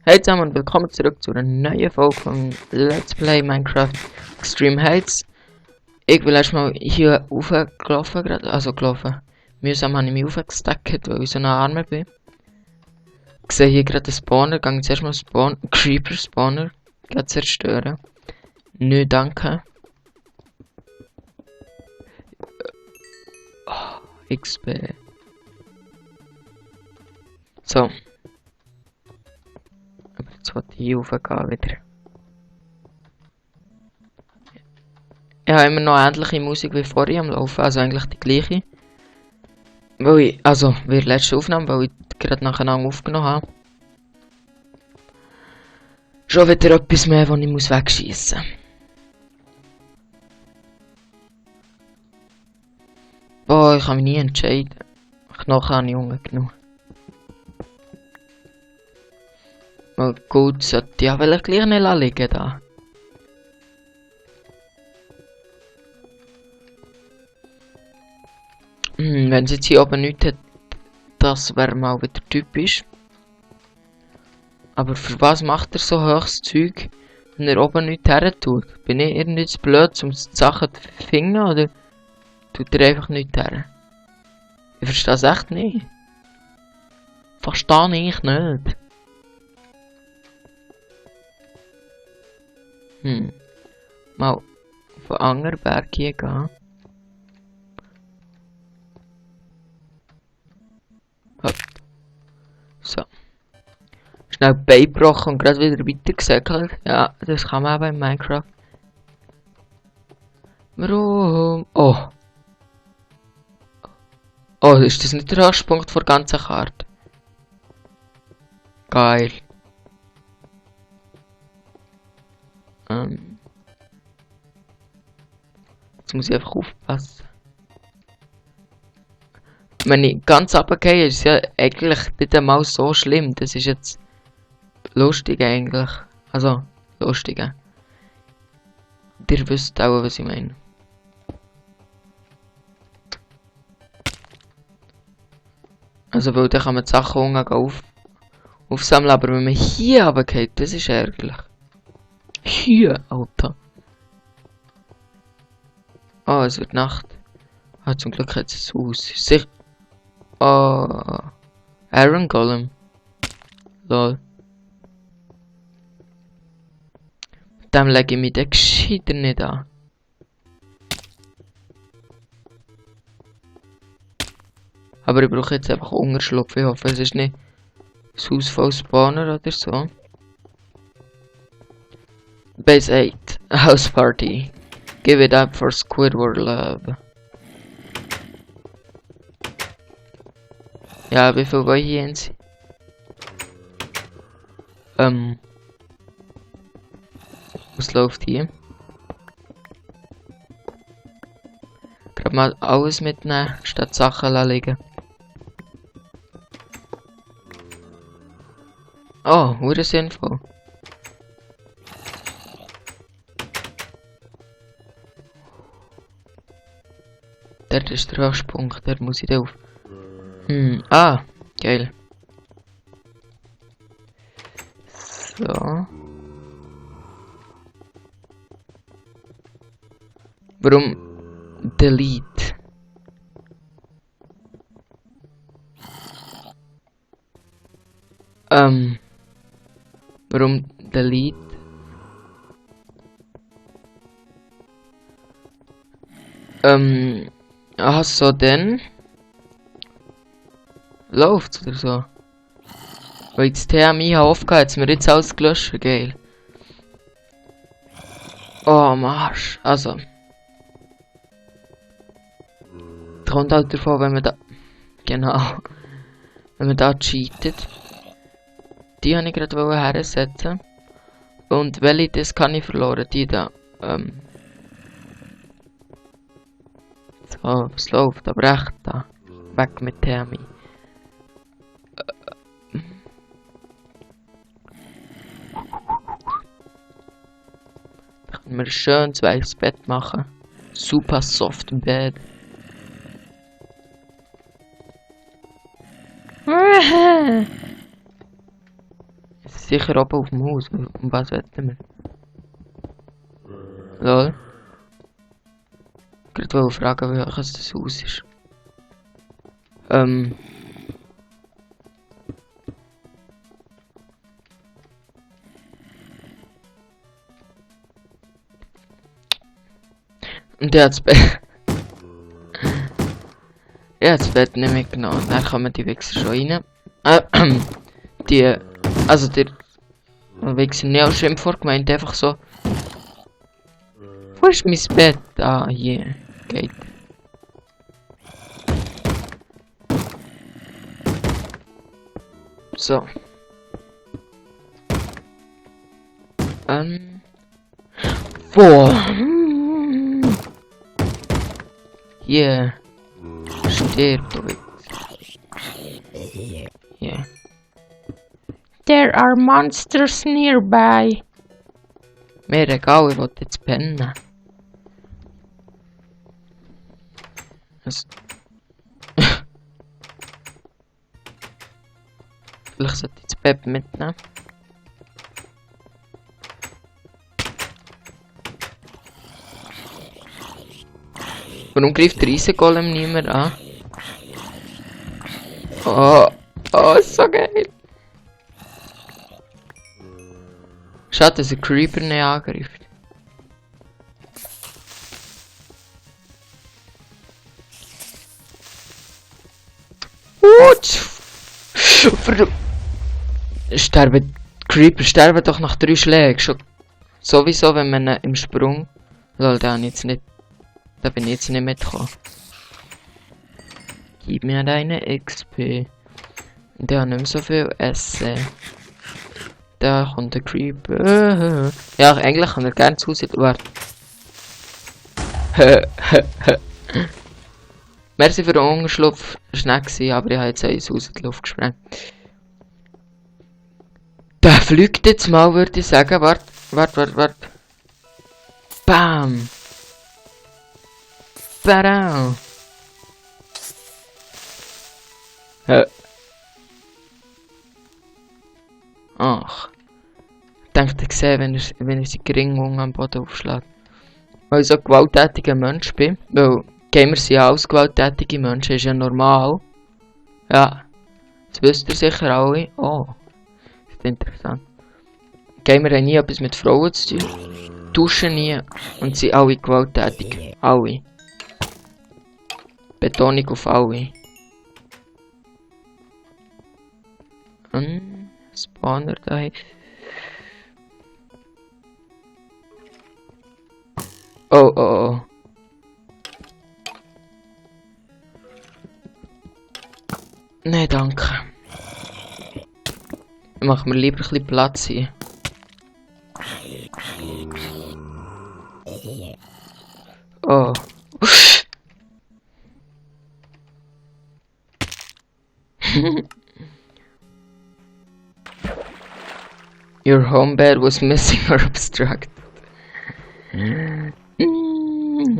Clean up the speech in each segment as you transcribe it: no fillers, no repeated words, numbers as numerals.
Hey zusammen und willkommen zurück zu einer neuen Folge von Let's Play Minecraft Extreme Heights. Ich bin erstmal hier hochgelaufen gerade, also gelaufen. Mühsam habe ich mich hochgestackt, weil ich so nah Arme bin. Ich sehe hier gerade den Spawner, gehe jetzt erstmal Creeper Spawner zerstören. Nö, danke. Oh, XP. So. Aber jetzt wollte ich hier raufgehen wieder. Ich habe immer noch ähnliche Musik wie vorher am Laufen, also eigentlich die gleiche. Weil ich, also wie die letzte Aufnahme, weil ich gerade nacheinander aufgenommen habe. Schon wieder etwas mehr, was ich muss wegschießen. Boah, ich kann mich nie entscheiden. Knochen habe ich ungenug. Mal gut, sollte ich ja vielleicht gleich nicht liegen da. Wenn es jetzt hier oben nichts hat, das wäre mal wieder typisch. Aber für was macht er so hohes Zeug, wenn er oben nichts her tut? Bin ich irgendwie zu blöd, um die Sachen zu finden, oder tut er einfach nichts her? Ich verstehe es echt nicht. Verstehe ich nicht. Mal auf einen anderen Berg hier gehen. Hopp. So. Schnell Bein gebrochen und gerade wieder weitergesäckelt. Ja, das kann man auch bei Minecraft. Warum? Oh. Oh, ist das nicht der Hasspunkt der ganzen Karte? Geil. Jetzt muss ich einfach aufpassen. Wenn ich ganz runtergehe, ist es ja eigentlich nicht einmal so schlimm. Das ist jetzt lustig eigentlich. Also, lustig. Ihr wisst auch, was ich meine. Also, weil dann kann man die Sachen unten aufsammeln, aber wenn man hier runtergeht, das ist ärgerlich. Hier, Alter. Oh, es wird Nacht. Ah, zum Glück hat es aus. Sich. Oh. Iron Golem. Lol. Dem lege ich mich den gescheiter nicht an. Aber ich brauche jetzt einfach Unterschlupf. Ich hoffe, es ist nicht das Haus voll Spawner oder so. Base 8. House Party. Give it up for Squidward Love. Ja, wie viel wollen hier sind? Was läuft hier? Gerade mal alles mitnehmen, statt Sachen liegen. Oh, wurde sinnvoll. Dort ist der Hasspunkt, der muss ich drauf. Ah, geil. So. Warum delete? Warum delete? Ach so, denn läuft's oder so. Weil ich das TMI habe aufgehört, jetzt mir jetzt alles gelöscht, geil. Oh, Marsch, also. Das kommt halt davon, wenn man da. Genau. Wenn man da cheatet. Die habe ich gerade hersetzen. Und welche das kann ich verloren? Die da. So, was läuft? Aber echt da. Weg mit TMI. Da können wir ein schönes weiches Bett machen. Super soft Bed. Sicher oben auf dem Haus. Um was wetten wir? Lol. Ich wollte fragen, welches das Haus ist. Und der hat das Bett. Ja, das Bett nicht mitgenommen. Dann kommen die Wichser schon rein. Also der Wichser nicht auch schlimm vorgemeint, einfach so. Wo ist mein Bett? Ah, hier. Geht. So. Boah. Hier. Stirb, du Wichser. Yeah. There are monsters nearby. Mir egal, ich will jetzt pennen. Vielleicht sollte ich das Bett mitnehmen. Warum greift der Eisengolem nicht mehr an? Oh, ist so geil. Schade, dass ein Creeper nicht angreift. Creeper sterben doch nach 3 Schlägen. Schon sowieso, wenn man im Sprung. Lol, da bin ich jetzt nicht mitgekommen. Gib mir deine XP. Der hat nicht mehr so viel Essen. Da kommt der Creeper. Ja, eigentlich kann er gerne zusehen. Warte. Merci für den Ungeschlupf. Schnell gewesen, aber ich habe jetzt eins aus der Luft gesprengt. Der fliegt jetzt mal, würde ich sagen. Warte. Bam! Badam! Ach. Ich denke, ich sehe, wenn ich sie gering am Boden aufschlage. Weil ich so ein gewalttätiger Mensch bin. Weil Gamer sind ja alles gewalttätige Menschen, ist ja normal. Ja. Das wisst ihr sicher alle. Oh. Das ist interessant. Gamer haben nie etwas mit Frauen zu tun. Duschen nie. Und sind alle gewalttätig. Alle. Betonung auf alle. Spawner da. Oh. Nein, danke. Machen wir lieber ein bisschen Platz hier. Oh. Your home bed was missing or obstructed.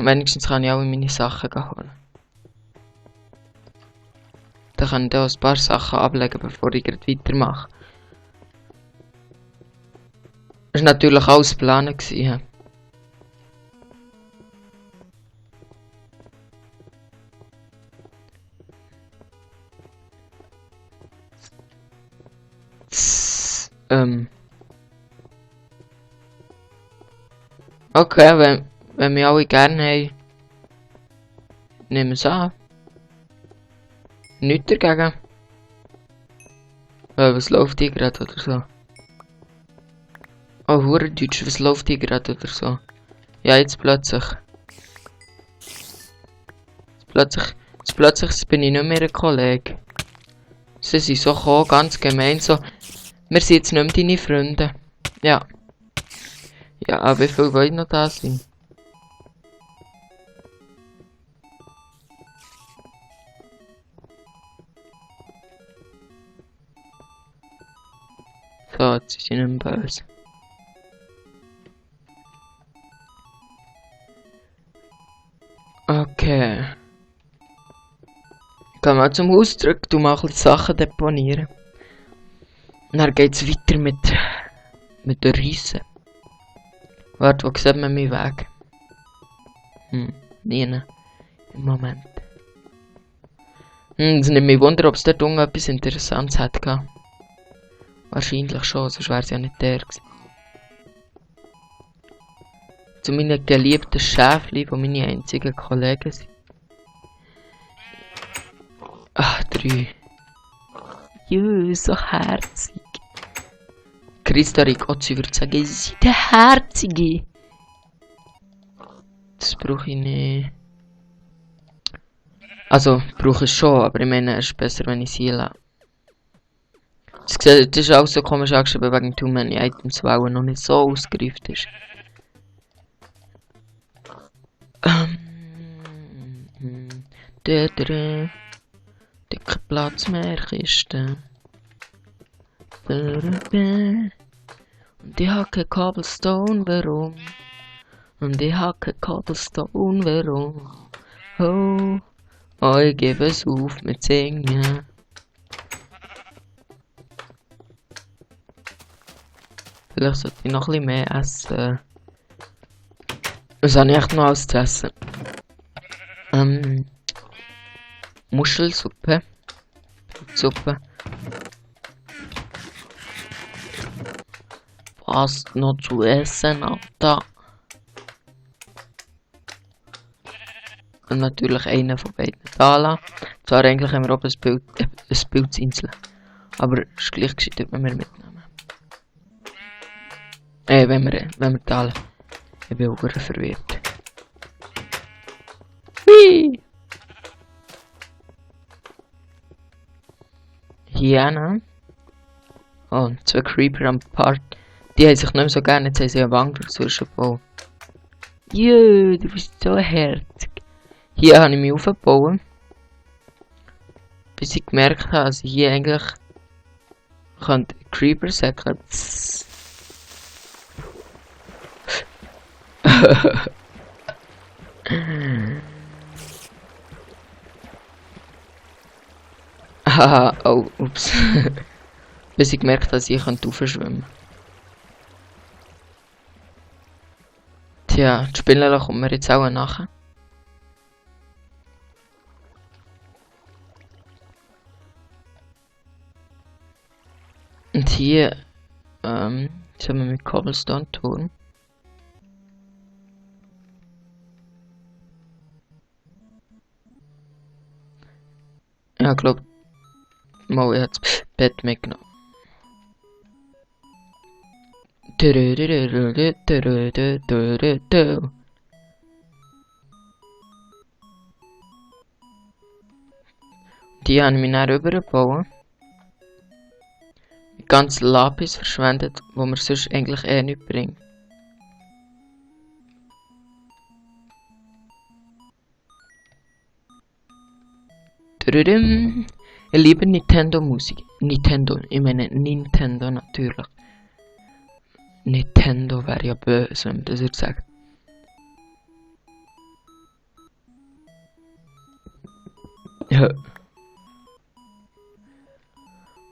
Wenigstens kann ich auch meine Sachen holen. Dann kann ich da ein paar Sachen ablegen, bevor ich weitermache. Das war natürlich alles geplant. Okay, wenn wir alle gerne haben, nehmen wir es an. Nichts dagegen. Was läuft hier gerade oder so? Oh, Hurendeutsch, was läuft hier gerade oder so? Ja, jetzt plötzlich bin ich nicht mehr ein Kollege. Sie sind so gekommen, ganz gemein, so. Wir sind jetzt nicht mehr deine Freunde. Ja. Ja, aber wie viel wollen noch da sein? So, jetzt ist ich nicht mehr böse. Okay. Ich gehe mal zum Haus zurück, du mal ein bisschen Sachen deponieren. Und dann geht's weiter mit der Riese. Warte, wo sieht man meinen Weg? Nie im Moment. Es nimmt mich Wunder, ob es dort unten etwas Interessantes hat gehabt. Wahrscheinlich schon, sonst wäre es ja nicht der gewesen. Zu meinen geliebten Schäfchen, die meine einzigen Kollegen sind. Ach, 3. Jö, so herzig. Christa Ricozzi würde sagen, sie sind der Herzige. Das brauche ich nicht. Also, brauche ich schon, aber ich meine, es ist besser, wenn ich sie lasse. Das ist auch so komisch angeschrieben wegen Too Many Items, weil er noch nicht so ausgereift ist. Dicker Platz mehr Kisten. Und ich habe kein Cobblestone, warum? Und ich habe kein Cobblestone, warum? Oh, ich gebe es auf mit Singen. Vielleicht sollte ich noch ein bisschen mehr essen. Was habe ich echt noch alles zu essen? Muschelsuppe. Suppe. Was noch zu essen, Alter? Und natürlich einer von beiden Tala. Zwar eigentlich haben wir oben ein Pilzinsel. Aber es ist gleich gescheit, wenn wir mitnehmen. Wenn wir teilen. Ich bin auch verwirrt. Hui! Hier, oh, 2 Creeper am Part. Die haben sich nicht mehr so gerne, jetzt haben sie eine Wand dazwischen. Jö, du bist so herzig. Hier habe ich mich aufgebaut. Bis ich gemerkt habe, dass ich hier eigentlich Creeper säckeln. Haha, oh, ups. Bis ich gemerkt habe, dass ich aufschwimmen kann. Tja, die Spinne kommt mir jetzt auch nachher. Und hier, sollen wir mit Cobblestone tun. Ja, glaub, mal, ich habe das Bett mitgenommen. Die haben mich dann rübergebaut. Ganz Lapis verschwendet, wo mir sonst eigentlich nicht bringt. Ich liebe Nintendo Musik. Nintendo, ich meine Nintendo natürlich. Nintendo wäre ja böse, wenn man das jetzt sagt. Ja.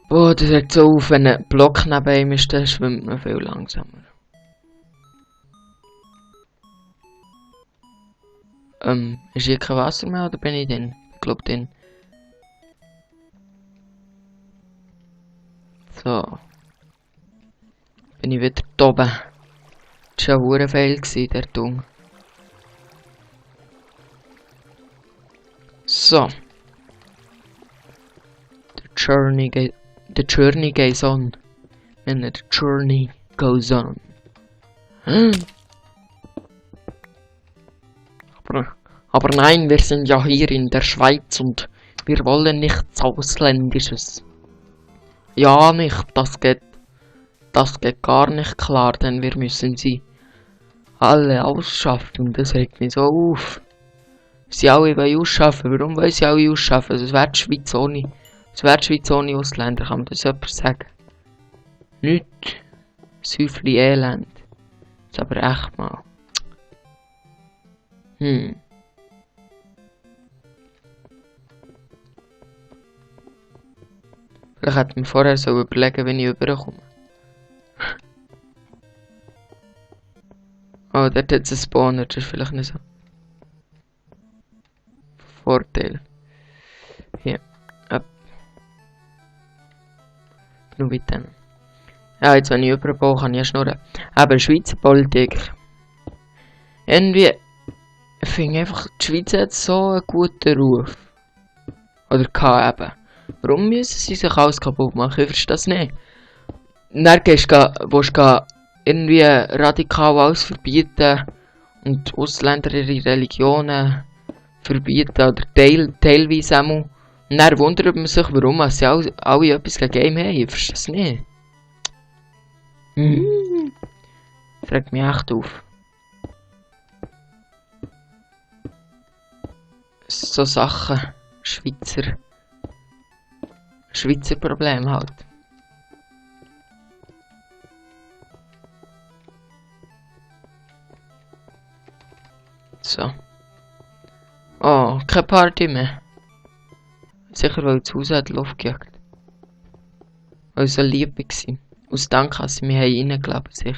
Boah, das regt so auf, wenn ein Block neben ihm ist, dann schwimmt man viel langsamer. Ist hier kein Wasser mehr oder bin ich drin? Ich glaube drin. So. Bin ich wieder da oben. Das war ein Fail, der Dung. So. The journey goes on. And the journey goes on. Aber nein, wir sind ja hier in der Schweiz und wir wollen nichts Ausländisches. Ja, nicht, das geht gar nicht klar, denn wir müssen sie alle ausschaffen. Das regt mich so auf. Sie alle wollen ausschaffen. Warum wollen sie alle ausschaffen? Das wäre die Schweiz ohne. Das wäre die Schweiz ohne Ausländer, kann man das jemand sagen? Nicht. Säufli Elend. Das ist aber echt mal. Vielleicht hätte mir vorher so überlegen, wenn ich rüberkomme. Oh, dort hat es einen Spawner, das ist vielleicht nicht so. Vorteil. Hier. Ab. Genug weit dann. Ja, jetzt wenn ich überbaue, kann ich ja schnurren. Aber Schweizer Politik. Irgendwie finde ich einfach, die Schweiz hat so einen guten Ruf. Oder kann eben. Warum müssen sie sich alles kaputt machen? Ich verstehe das nicht. Dann willst du irgendwie radikal alles verbieten und Ausländer ihre Religionen verbieten oder teilweise einmal. Und dann wundert man sich, warum sie alle etwas gegen Game haben. Ich verstehe das nicht. Fragt mich echt auf. So Sachen. Schweizer Problem halt. So. Oh, keine Party mehr. Sicher, weil das Haus hat Luft gejagt. Weil es so lieb war. Aus Dank, dass sie mich reingelassen sich.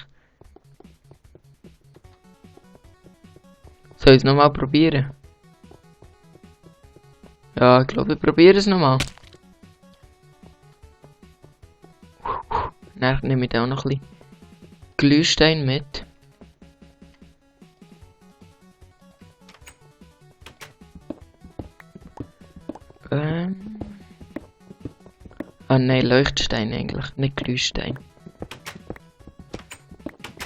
Soll ich es nochmal probieren? Ja, ich glaube, ich probiere es nochmal. Dann nehme ich auch noch ein bisschen Glühstein mit. Ah nein, Leuchtstein eigentlich, nicht Glühstein.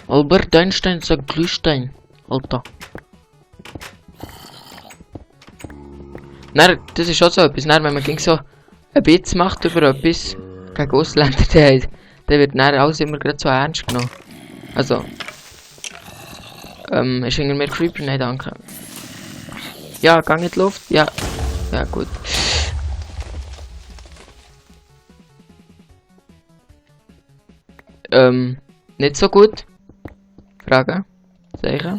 Albert Einstein sagt Glühstein. Alter. Nein, das ist auch so etwas. Nein, wenn man gegen so ein Witz macht über etwas gegen Ausländer, dann wird dann alles immer gerade so ernst genommen. Also. Ist irgendwie mehr Creeper? Nein, danke. Ja, gang in die Luft. Ja. Ja, gut. Nicht so gut. Frage. Sicher.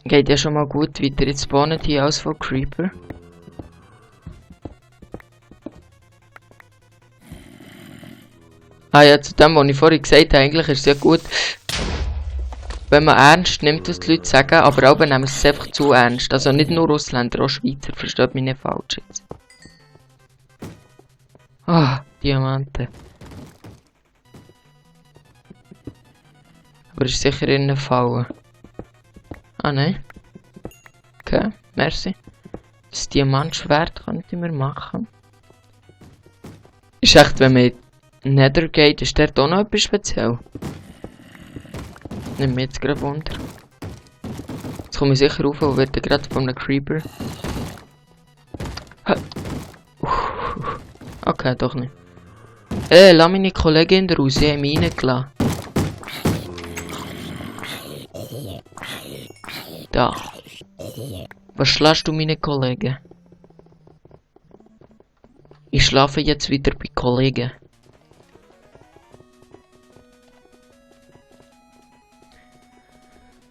Geht ja schon mal gut weiter. Jetzt spawnen hier aus von Creeper. Ah ja, zu dem, was ich vorhin gesagt habe, eigentlich ist es ja gut, wenn man ernst nimmt, was die Leute sagen, aber auch nehmen sie es einfach zu ernst. Also nicht nur Ausländer, auch Schweizer, versteht mich nicht falsch jetzt. Ah, Diamanten. Aber ist sicher in einer Falle. Ah nein. Okay, merci. Das Diamantschwert kann ich mir machen. Ist echt, wenn man in Nether geht, ist dort auch noch etwas speziell. Nimm mich jetzt gerade Wunder. Jetzt komme ich sicher rauf und werde gerade von einem Creeper. Okay, doch nicht. Lass meine Kollegin raus, sie haben mich reingelassen. Da. Was schlägst du meine Kollegen? Ich schlafe jetzt wieder bei Kollegen.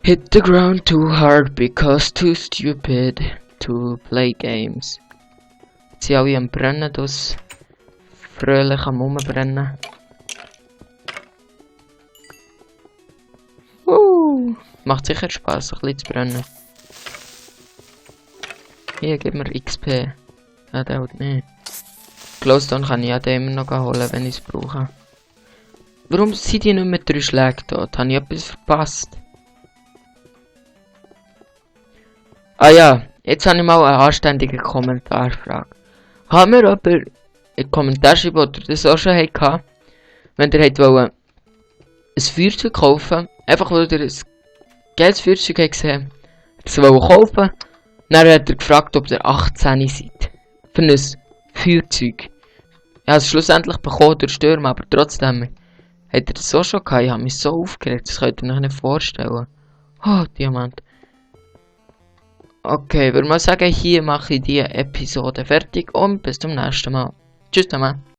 Hit the ground too hard because too stupid to play games. Jetzt sind alle am Brennen, das fröhlich am Rumbrennen. Macht sicher Spaß, ein bisschen zu brennen. Hier, gib mir XP. Ja, der haut nicht. Glowstone kann ich ja den immer noch holen, wenn ich es brauche. Warum sind die nicht mit 3 Schlägen dort? Habe ich etwas verpasst? Ah ja, jetzt habe ich mal eine anständige Kommentarfrage. Kann mir jemand in den Kommentar schreiben, ob ihr das auch schon hattet? Wenn ihr wollt, ein Feuerzeug kaufen, einfach weil ihr ein geiles Feuerzeug habt gesehen, das kaufen. Dann hat er gefragt, ob ihr 18 seid. Für ein Feuerzeug. Ja, es schlussendlich bekommen durch Stürme, aber trotzdem. Hat er das auch schon gehabt? Ich habe mich so aufgeregt, das könnt ihr euch nicht vorstellen. Oh, Diamant. Okay, würde mal sagen, hier mache ich die Episode fertig und bis zum nächsten Mal. Tschüss zusammen.